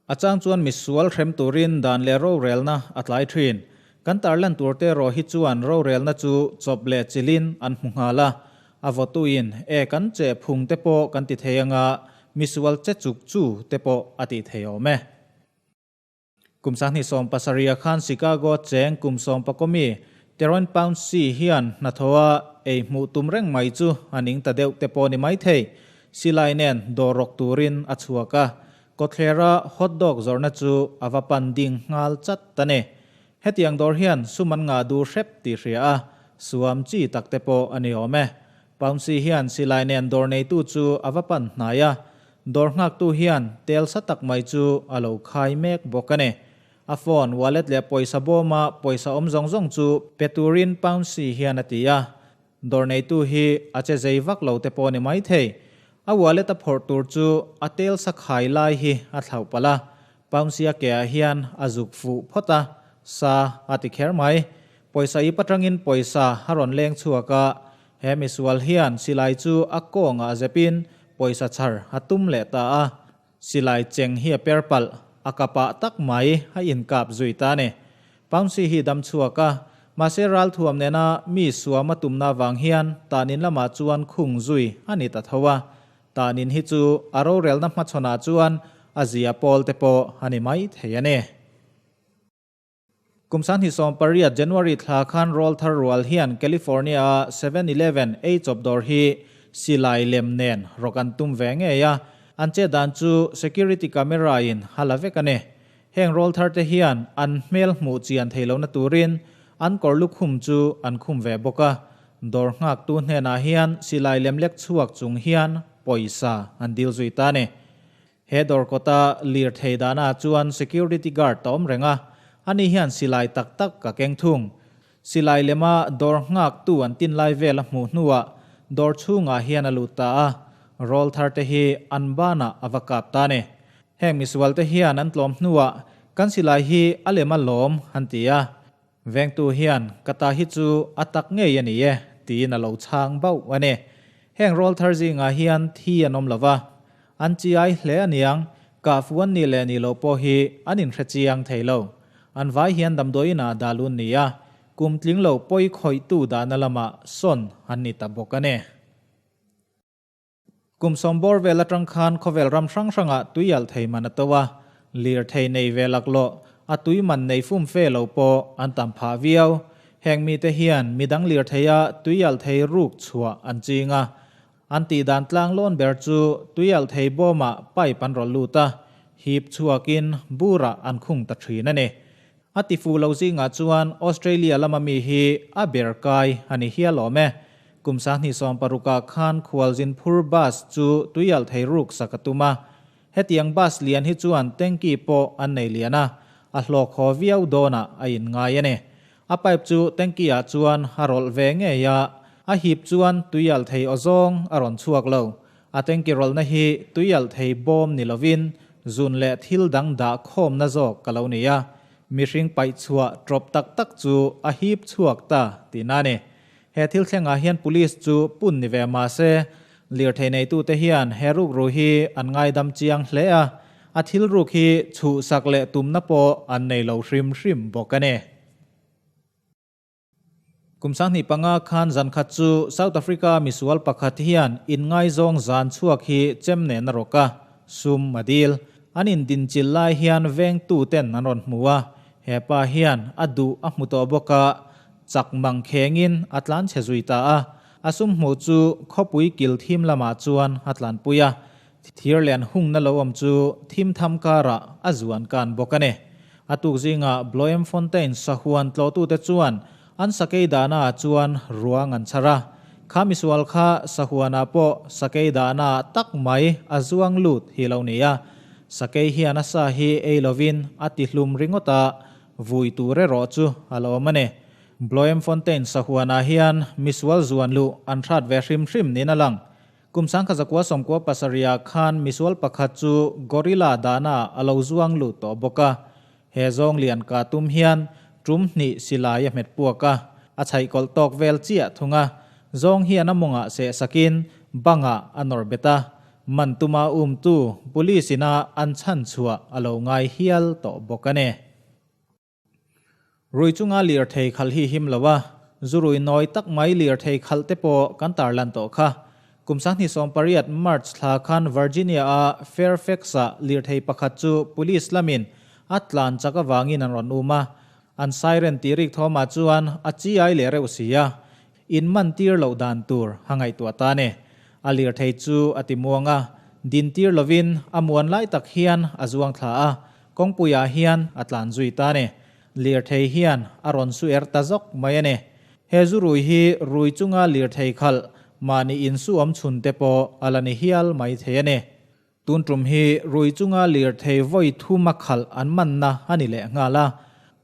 A chang chuan misual hrem turin dan leh rorelna a tlai thin. Kan tarlan turte erawh hi chuan rorelna chu chawp leh chilhin an hmu nghal a. A vawtuin e kan che phung te pawh kan ti thei anga misual che chuk chu te pawh a tih thei awm e. Kum 2017 khan Chicago cheng kum sawmpakawmi Teron Pouncey hian hnathawha ei hmuh tum reng mai chu a ning ta deuh te pawh ni mai thei. Silai nen dawr rawk turin a chhuak a, kawthlera hot dog zawrhna chu a va pan ding nghal chat ta ni. Hetiang dawr hian sum an ngah duh hrep tih hria a, suam chi tak te pawh a ni awm e. Pouncey hian silai nen dawr neitu chu a va pan hnai a, Dawr nghaktu hian tel sa tak mai chu a lo khai mek bawk a ni. A phone, wallet leh pawisa bawma pawisa awm zawng zawng chu pe turin Pouncey hian a ti a. Dawr neitu hi a che zei vak lo te pawh a ni maithei. A wallet a phawrh tur chu a tel sa khai lai hi a thlauh palh a. Pouncey a ke ah hian a zuk fuh phawt a, sa a ti kher mai. Pawisa ip atangin pawisa a rawn leng chhuak a, he misual hian silai chu a kawngah zepin Pawisa chhar a tum leh ta a, silai cheng hi a per palh, a kapah tak mai a inkap zui ta a ni. Pouncey hi dam chhuak a, mahse ralthuam nena mi suam a tumna avang hian tanin lamah chuan khung zui a ni ta tho a. Tanin hi chu a rorelna hmachhawnah chuan a zia pawl te pawh a ni mai thei a ni. Kum 2018 January thla khan rawlthar rual hian California-a 7-Eleven ei chawp dawr hi silai lem nen rawk an tum ve ngei a, an che dan chu security camera-in a la vek a ni. Heng rawlthar te hian an hmel hmuh chian thei lohna turin an kawr lukhum chu an khum ve bawk a, dawr nghaktu hnenah hian silai lem lek chhuak chung hian pawisa an dil zui ta a ni. He dawr kawta lirthei dahnaah chuan security guard a awm reng a, ani hian silai tak tak ka keng thung. Silai lema dawr nghaktu an tin lai vel a hmuh hnuah dawr chhungah hian a lut ta a, rawl thar te hi an banah a va kap ta a ni. Heng misual te hian an tlawm hnuah kan silai hi a lem a lawm an ti a, Vengtu hian ka ta hi chu a tak ngei a ni e tiin a lo chhang bauh a ni. Heng rawl thar zingah hian thi an awm lo va, an chi ai hle a niang, kah fu an nih leh nih loh pawh hi an inhre chiang thei lo. An vai hian damdawiinah dah lun ni a, kum tling lo pawi khawihtu dahna lamah sawn an ni ta bawk a ni. Kum sawmbawr vel atang khan khawvel ram hrang hrangah tui alh thei man a to a, lirthei nei ve laklawh, a tui man nei fum fe lo pawh an tam phah viau. Heng mite hian midang lirtheia tui alh thei ruk chhuah an ching a. An tihdan tlang lawn ber chu tui alh thei bawmah pipe an rawlh lut a, hip chhuakin burah an khung ta thin a ni. A ti fuh lo zingah chuan Australia lama mi hi a ber kai a ni hial awm e. Kum 2016ah khan khualzin phur bus chu tuialh thei ruk sak a tum a. Hetiang bus lian hi chuan tanky pawh an nei lian a, a hlawk haw viau dawnah a inngai a ni. A pipe chu tanky ah chuan a rawlh ve ngei a, a hip chuan tuialh thei awzawng a rawn chhuak lo. A tanky rawlhna hi tuialh thei bawm ni lovin zun leh thil dang dah khawmna zawk ka lo ni a, mihring paih chhuah tawp tak tak chu a hip chhuak ta tihna a ni. He thil thlengah hian police chu pun ni ve mah se, lirthei neitute hian he rukru hi an ngaidam chiang hle a, a thil ruk hi chhuhsak leh tumna pawh an nei lo hrim hrim bawk a ni. Kum 2005 khan zan khat chu South Africa misual pakhat hian inngaizawng zan chhuak hi chem nen a rawk a, sum a dil. An indinchilh lai hian vengtu ten an rawn hmu a, he pa hian a duh a hmu tawh bawk a, chak mang khengin a tlan chhe zui ta a. A sum hmuh chu khawpui kil thim lamah chuan a tlanpui a, Thir lian hungna lo awm chu thim tham karah a zuan kan bawk a ni. A tuk zingah Bloemfontein sahuan tlawhtute chuan an sakei dahnaah chuan ruang an chhar a. Kha misual kha sahuanah pawh sakei dahnaah tak mai a zuang lut hi lo ni a. Sakei hian a sa hi ei lovin a ti hlum ringawt a, vui tur erawh chu a lo awm a ni. Bloemfontein sahuanah hian misual zuan luh an hrat ve hrim hrim niin a lang. Kum 1997 khan misual pakhat chu gorilla dahna a lo zuang lut tawh bawk a. He zawng lian ka tum hian tum hnih silai a hmet puak a, a chhaihkawlh tawk vel chiah thung a. Zawng hian a mawngah seh sakin bangah a nawr bet a. Man tuma umtu police ina an chhan chhuah a lo ngai hial tawh bawk a ni. Rui chunga lirthei khalh hi him lo a, zu rui nawi tak mai lirthei khalh te pawh kan tarlan tawh kha. Kum 2018 March thla khan Virginia-a Fairfax-ah lirthei pakhat chu police lamin a tlan chak avangin an rawn um a, an siren tih rik thawmah chuan a chi ai leh reuh si a, in man tir loh dan tur a ngaihtuah ta ni. A lirthei chu a ti muang a, din tir lovin a muan lai tak hian a zuang thla a, Kawngpuiah hian a tlan zui ta ni. Lirthei hian a rawn su er ta zawk mai a ni. He zu rui hi rui chunga lirthei khalh mahni insu awm chhun te pawh a la ni hial mai thei a ni. Tun tum hi rui chunga lirthei vawi thuma khalh an manna a ni leh nghal a.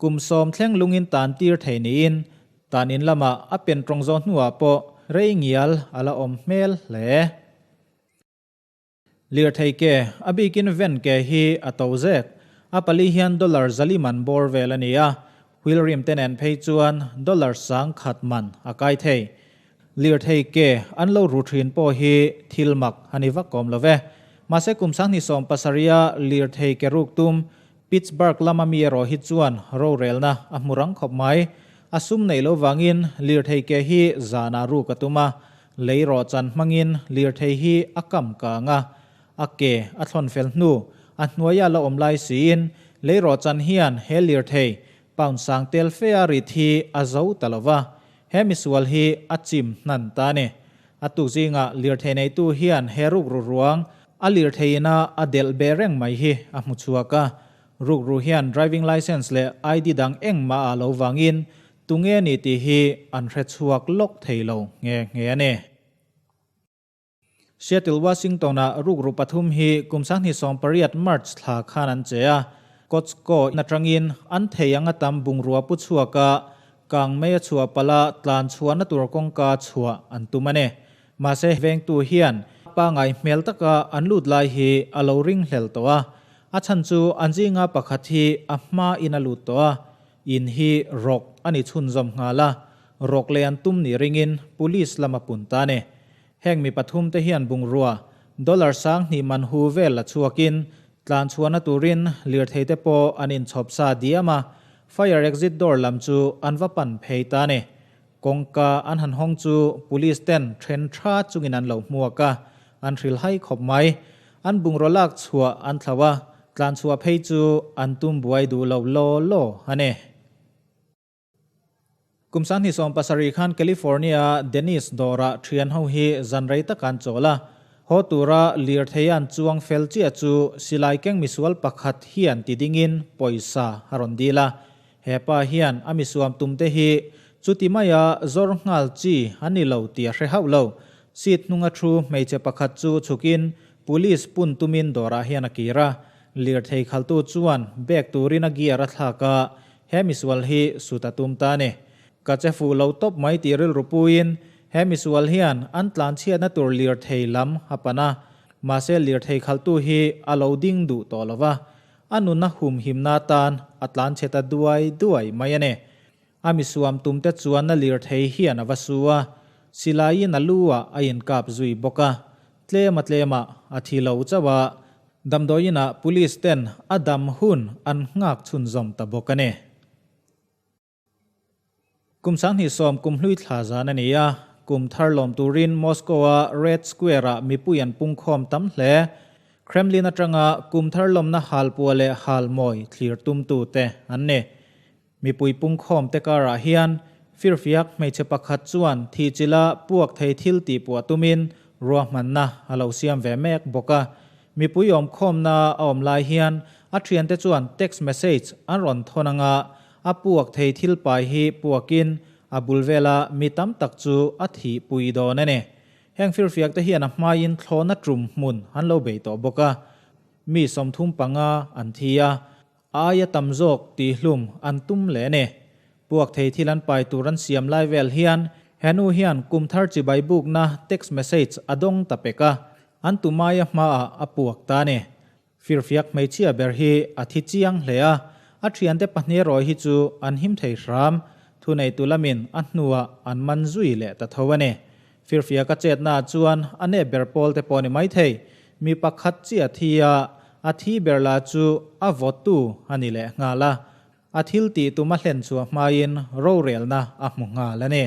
Kum sawm thleng lungin tan tir thei niin tan in lamah a pen tawng zawh hnuah pawh rei ngial a la awm hmel hle. Lirthei ke, a bikin van ke hi a to zek. A pali hian dollar zali man bawr vel a ni a, wheel rim te nen phei chuan dollar 10,000 man a kai thei. Lirthei ke an lo ru thin pawh hi thil mak a ni vak awm lo ve. Mahse kum 2017 a lirthei ke ruk tum Pittsburgh lama mi erawh hi chuan rorelna a hmu rang khawp mai. A sum neih lo vangin lirthei ke hi zanah ruk a tum a, Lei rawhchan hmangin lirthei hi a kam kang a, a ke a thlawn fel hnu, a hnuaia la awm lai siin lei rawhchan hian he lirthei pound sang tel fe a rit hi a zo ta lo va, he misual hi a chim hnan ta a ni. A tuk zingah lirthei neitu hian he rukru ruang a lirthei ina a delh be reng mai hi a hmu chhuak a, rukru hian driving licence leh ID dang engmah ah lo vangin Tunge ni tih hi an hre chhuak lawk thei lo nghe nghe a ni. Seattle, Washington-ah rukru pathum hi kum 2018 March thla khan an che a. Costco in atangin an thei anga tam bungrua pu chhuak a, kang mei a chhuah palh a tlan chhuahna tur kawngka chhuah an tum a ni. Mahse vengtu hian pangai hmel taka an lut lai hi a lo ringhlel tawh a. A chhan chu an zinga pakhat hi a hma in a lut tawh a, In hi rawk a ni chhunzawm nghal a, rawk leh an tum ni ringin police lam a pun ta a ni. Heng mi pathum te hian bungrua dollar 2000 man hu vel la chhuakin tlan chhuahna turin lirthei te pawh an inchhawp sa diam a, fire exit door lam chu an va pan phei ta a ni. Kawngka an han hawng chu police ten then tha chungin an lo hmuak a, an hrilhai khawp mai. An bungraw lak chhuah an thlau a, tlan chhuah phei chu an tum buai duh lo law law a ni. Kum 2017 khan California-a Dennis dawrah thian ho hi zan rei tak an chawl a, haw tura lirthei an chuang fel chiah chu silai keng misual pakhat hian ti dingin pawisa a rawn dil a. He pa hian a misuam tumte hi chuti maia zawr nghal chi a ni lo tih a hre hauh lo. Seat hnunga thu hmeichhe pakhat chu chhukin police pun tumin dawrah hian a kir a. Lirthei khaltu chuan bag turin a gear a thlak a, he misual hi sut a tum ta a ni. Ka che fuh lo tawp mai tih rilru puiin he misual hian an tlanchhiatna tur lirthei lam a pan a. Mahse lirthei khaltu hi a lo ding duh tawh lo va, A nuna humhimna atan a tlan chhe ta duai duai mai a ni. A misuam tumte chuan a lirthei hian a va su a, silaiin a lu ah a inkap zui bawk a, tlem a tlemah a thi lo chauh a, damdawiinah police ten a dam hun an nghak chhunzawm ta bawk a ni. Kum 2010 kum hlui thla zan a ni a, kum thar lawm turin Moscow-a Red Square-ah mipui an pungkhawm tam hle. Kremlin atanga kum thar lawmna halpua leh halmawi thlir tumtute an ni. Mipui pungkhawmte karah hian firfiak hmeichhe pakhat chuan thihchilha puak thei thil tihpuah tumin ruahmanna a lo siam ve mek bawk a. Mipui awmkhawmna a awm lai hian a thiante chuan text message an rawn thawn anga a puak thei thil pai hi puakin a bul vela mi tam tak chu a thihpui dawn a ni. Heng firfiak te hian a hmaiin thlawhna tum hmun an lo bei tawh bawk a, mi 35 an thi a, a aia tam zawk tihhlum an tum leh a ni. Puak thei thil an pai tur an siam lai vel hian he nu hian kum thar chibai bukna text message a dawng ta pek a, an tumaia hmaah a puak ta a ni. Firfiak hmeichhia ber hi a thi chiang hle a, a thiante pahnih erawh hi chu an him thei hram. Thuneitu lamin a hnuah an man zui leh ta tho a ni. Firfiaka chetnaah chuan a nep ber pawl te pawh ni mai thei. Mi pakhat chiah a thi a, a thi ber lah chu a vawtu a ni leh nghal a. A thil tih tum a hlen chhuah hmain rorelna a hmu nghal a ni.